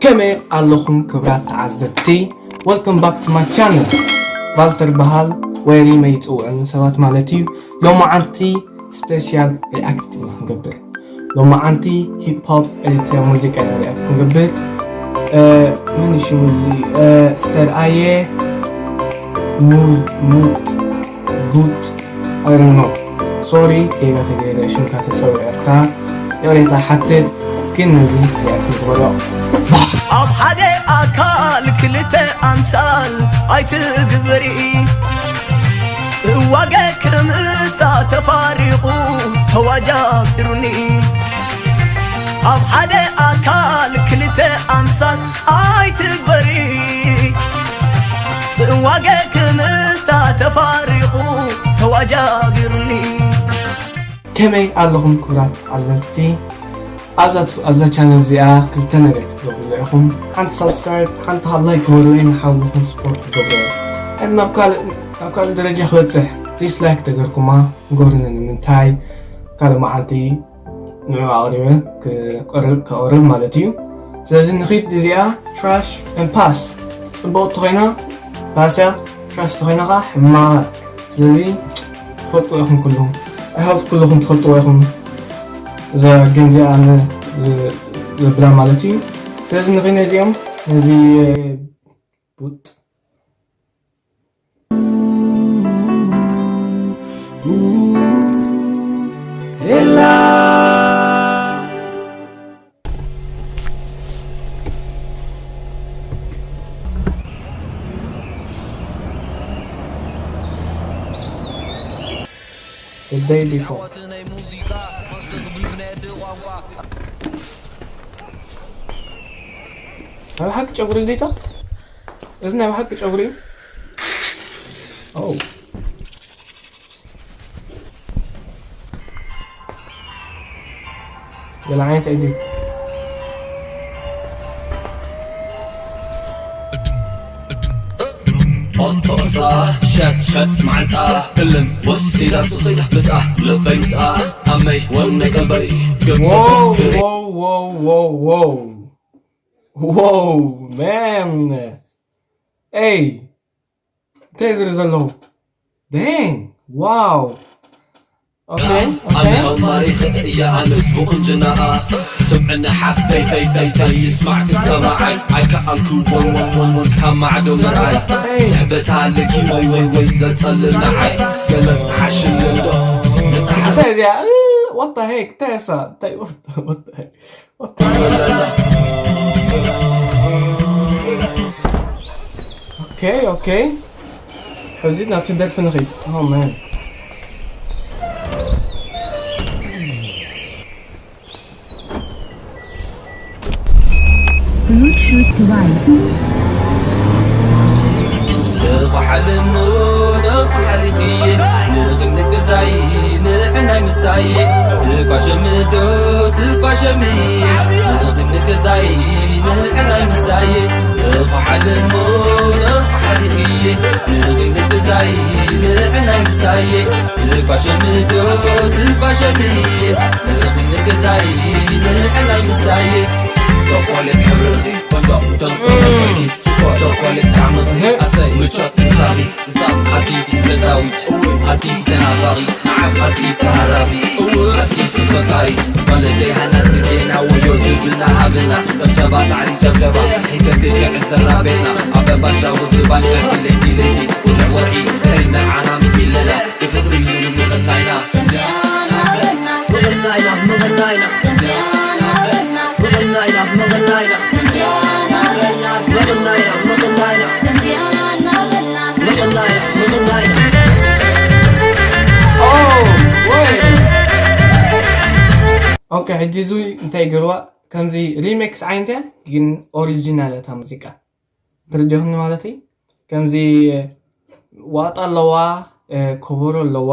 ከመይ ኣለኹም ክብራት ተዓዘብቲ? Welcome back to my channel። ቫልተር በሃል ወይ ሪመይ ይጽውዕኒ ሰባት ማለት እዩ። ሎማዓንቲ ስፔሻል ሪኣክት ኢና ክንገብር። ሎማዓንቲ ሂፕ ሆፕ ኤሪትሪያ ሙዚቃ ኢና ሪኣክት ክንገብር። መን እዩ ሽሙ እዚ? ሰድኣየ ሙዝ ሙጥ ቡጥ። I don't know, ሶሪ ጌጋ ተገይረ ሽምካ ተጸዊዐካ ይቕሬታ ሓትት። ግን ነዚ ሪኣክት ንግበሮ። ኣብ ሓደ ኣካል ክልተ ኣምሳል ኣይትግበሪ። ጽዋገ ክምስታ ተፋሪቑ ተዋጃቢሩኒ። ኣብ ሓደ ኣካል ክልተ ኣምሳል ኣይትግበሪ። ጽዋገ ክምስታ ተፋሪቑ ተዋጃቢሩኒ። ከመይ ኣለኹም ክቡራት ተዓዘብቲ? ኣብዛ ኣብዛ ቻነል እዚኣ ክልተ ነገር ክትገብሩ ኢኹም። ሓንቲ ሳብስክራይብ፣ ሓንቲ ላይክ ግበሩለይ፣ ንሓውኹም ስፖርት ትገብሩ። ናብ ካልእ ናብ ካልእ ደረጃ ክበጽሕ ዲስላይክ ተገርኩማ ንገብርኒ ንምንታይ? ካልእ መዓልቲ ንዑ ኣቕሪበ ክቐርብ ከቕርብ ማለት እዩ። ስለዚ ንኺድ እዚኣ ትራሽ ን ፓስ ጽቡቕ ተኾይና ፓስ እያ፣ ትራሽ ተኾይና ኸዓ ሕማቕ። ስለዚ ትፈልጥዎ ኢኹም ኩሉኹም። I hope ኩሉኹም ትፈልጥዎ ኢኹም እዛ ገም እዚኣ ኣነ ዝ- ዘብላ ማለት እዩ። ስለዚ ንኺድ ነዚኦም ነዚ ቡጥ The day before. ናይ ብሓቂ ጨጉሪ ዲታ? እዚ ናይ ብሓቂ ጨጉሪ እዩ? ኦ። ገለ ዓይነት ኤዲት። ኦንቶንሳ ሸት ሸት መዓልታ እልም ወሲዳ ሱሲዳ ምስኣ ልበይ ምስኣ ኣመይ ወነ ቀልበይ Wow, wow, wow, wow, wow. Wow, man. Hey. እንታይ ዝርኢ ዘለኹ? Dang. Wow. Okay, okay. ኣመሃማሪት እያ ኣነስ ብቑንጅናኣ ስምዕኒ ሓፍተይ ተይ ተይ ተይ ይስማዕ ክሰማዓይ ኣይከኣልኩ ወን ወን ወን ወን ካብ ማዕዶ ምርኣይ ስሕበት ኣለኪ ወይ ወይ ወይ ዘጸልል ንዓይ ገለ ትሓሽልንዶ ንታሓ እንታይ እዚኣ? What the heck? እንታይ እሳ? እንታይ? What the heck? Okay, okay. ሕዚ ናብቲ ደርፊ ንኺድ። Oh man. Bluetooth device. ንኹሓል እሞ ንኹሓል ኢኺ ንኽንግዛይ ንዕናይ ምሳይ ትኳሸሚ ዶ ትኳሸሚ ንኽንግዛይ ንዕናይ ምሳይ ንኹሓል እሞ ንኹሓል ኢኺ ንኽንግዛይ ንዕናይ ምሳይ ትኳሸሚ ዶ ትኳሸሚ ንኽንግዛይ ንዕናይ ምሳይ ቸኮሌት ሕብርኺ ቆንጆ ተንቆልቆልኪ ቸኮሌት ጣዕምኺ ኣሰይ ምቾት ምሳኺ ኣቲ ተዳዊት ኣቲ ተናፋቒት ንዓኽ ኣቲ ተሃራፊ ኣቲ ተፈቃሪት ማለደይ ሃና ጽጌና ወዮ ዝብልና ሃብና ጨብጨባ ሳዕሪ ጨብጨባ ሒዘን ክዕሰራ ቤና ኣበባ ሻውር ዝባን ጨርቂ ለይቲ ለይቲ ውድዕ ወርሒ ከይመርዓና ምስ ሚለና ብፍቕሪ እዩ ምቕናይና ምቕናይና ምቕናይና ምቕናይና ምቕናይና ምቕናይና ምቕናይና ምቕናይና ኦኬ ሕጂ እዙይ እንታይ ይገብርዋ ከምዚ ሪሜክስ ዓይነት እያ ግን ኦሪጂናል እታ ሙዚቃ ተረዲኹኒ ማለት እዩ ከምዚ ዋጣ ኣለዋ ከበሮ ኣለዋ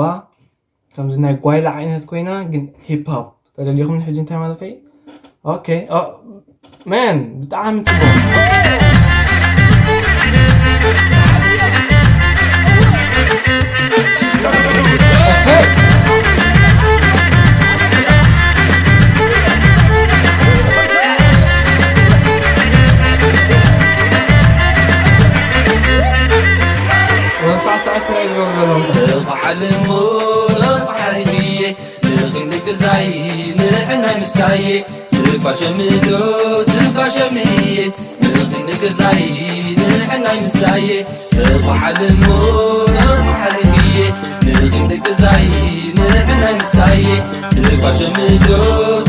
ከምዚ ናይ ጓይላ ዓይነት ኮይና ግን ሂፕ ሆፕ ተደሊኹም ሕጂ እንታይ ማለት እዩ ኦኬ ማን ብጣዕሚ ጽቡቅ ንዕናይ ምሳዬ ንኳሸምዶ ትኳሸምዬ ንኺ ንገዛይ ንዕናይ ምሳዬ ረቋሓልሞ ረቋሓልምዬ ንኺ ንገዛይ ንዕናይ ምሳዬ ንኳሸምዶ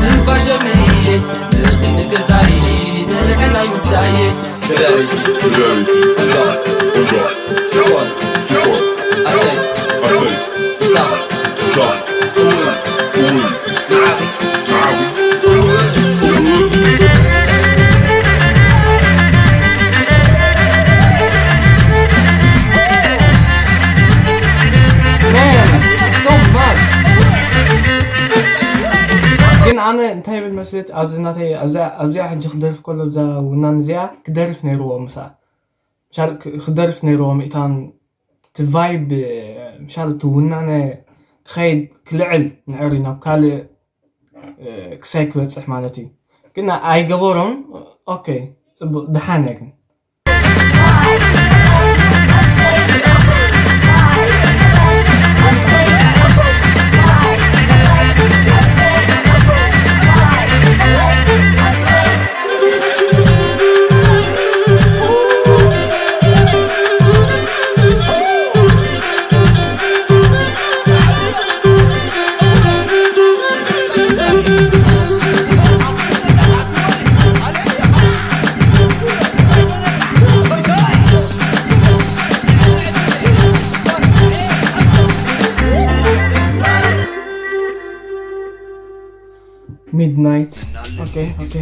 ትኳሸምዬ ንኺ ንገዛይ ንዕናይ ምሳዬ ክዳሪቲ ክዳሪቲ እንዳ እንዳ ሽኮር ሽኮር ኣሰይ ኣሰይ እዛ እዛ እውይ እውይ ንዓኺ ንዓኺ ግን ኣነ እንታይ ይብል መስለት ኣብዚ ናተይ ኣብዚኣ ኣብዚኣ ሕጂ ክደርፍ ከሎ ብዛ ውናን እዚኣ ክደርፍ ነይርዎ ምሳ ምሻል ክ- ክደርፍ ነይርዎ ምእታን እቲ ቫይብ ምሻል እቲ ውናነ ክኸይድ ክልዕል ንዕሪ ናብ ካልእ እ፣ ክሳይ ክበፅሕ ማለት እዩ ግን ኣይገበሮም ኦኬ ፅቡቅ ድሓን እያ ግን ሚድናይት ኦኬ ኦኬ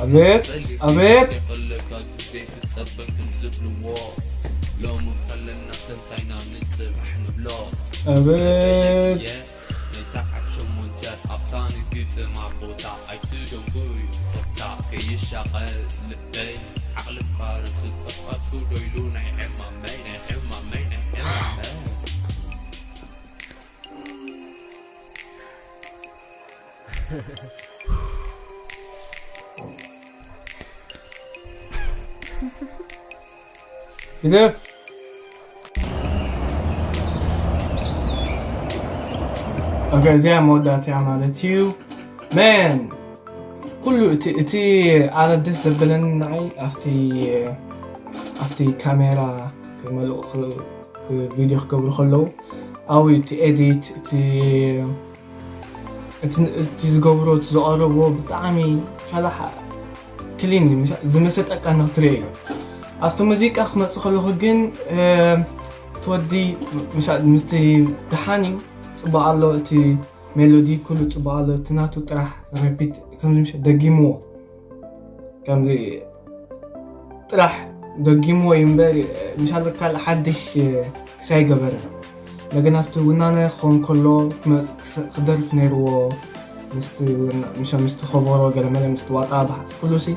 ኣቤት ኣቤት ኣቤት ናይ ሰዓት ሸሞንተ ኣብታ ንግጥማ ቦታ ኣይትደንጉ እዩ ኾታ ከይሻቐል ልበይ ዓቕልፍካ ርክብ ጠፋትኩ ዶ ኢሉ ናይ ዕማመይ ናይ ዕማመይ ናይ ዕማመይ ግደፍ ኦኬ እዚኣ መወዳእቲያ ማለት እዩ መን ኩሉ እቲ እቲ ኣረ ደስ ዘበለኒ ንዓይ ኣብቲ ኣብቲ ካሜራ ክመልኡ ክ- ክ- ቪድዮ ክገብሩ ከለዉ ኣብኡ እቲ ኤዲት እቲ እቲ እቲ ዝገብሮ እቲ ዝቐረብዎ ብጣዕሚ ሻላሓ ክሊን ዝመሰጠካ ንክትሪኦ እዩ ኣብቲ ሙዚቃ ክመፅእ ከለኹ ግን ትወዲ ምስቲ ድሓን እዩ ፅቡቅ ኣሎ እቲ ሜሎዲ ኩሉ ፅቡቅ ኣሎ እቲ ናቱ ጥራሕ ረፒት ከምዚ ምሽ ደጊምዎ ከምዚ ጥራሕ ደጊምዎ እዩ እምበር ምሻለ ካልእ ሓድሽ ክሳይ ገበረ እንደገና ኣብቲ ውናነ ክኸውን ከሎ ክመፅ ክስ- ክደርፍ ነይርዎ ምስቲ ውና- ምሸ ምስቲ ከበሮ ገለመለ ምስቲ ዋጣ ባሕቲ ኩሉ ሲ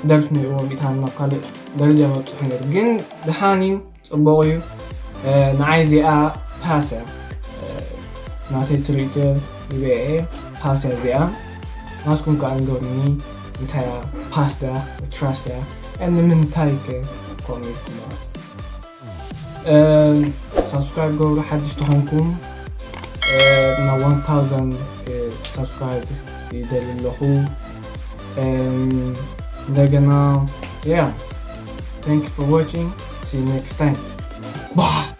ክደርፍ ነይርዎ ሚእታን ናብ ካልእ ደረጃ መብፅሑ ነይሩ ግን ድሓን እዩ ፅቡቕ እዩ ንዓይ እዚኣ ፓስ እያ ናተይ ትርኢቶ ዝበአ ፓስ እያ እዚኣ ናስኩም ከዓ ንገሩኒ እንታይ እያ ፓስ እያ ትራስ እያ ንምንታይ ከ ከምኡ ኢልኩም ሳብስክራይብ ገብሩ ሓድሽ ተኾንኩም ናብ one thousand ሳብስክራይብ ይደሊ ኣለኹ እንደገና yeah thank you for watching see you next time bye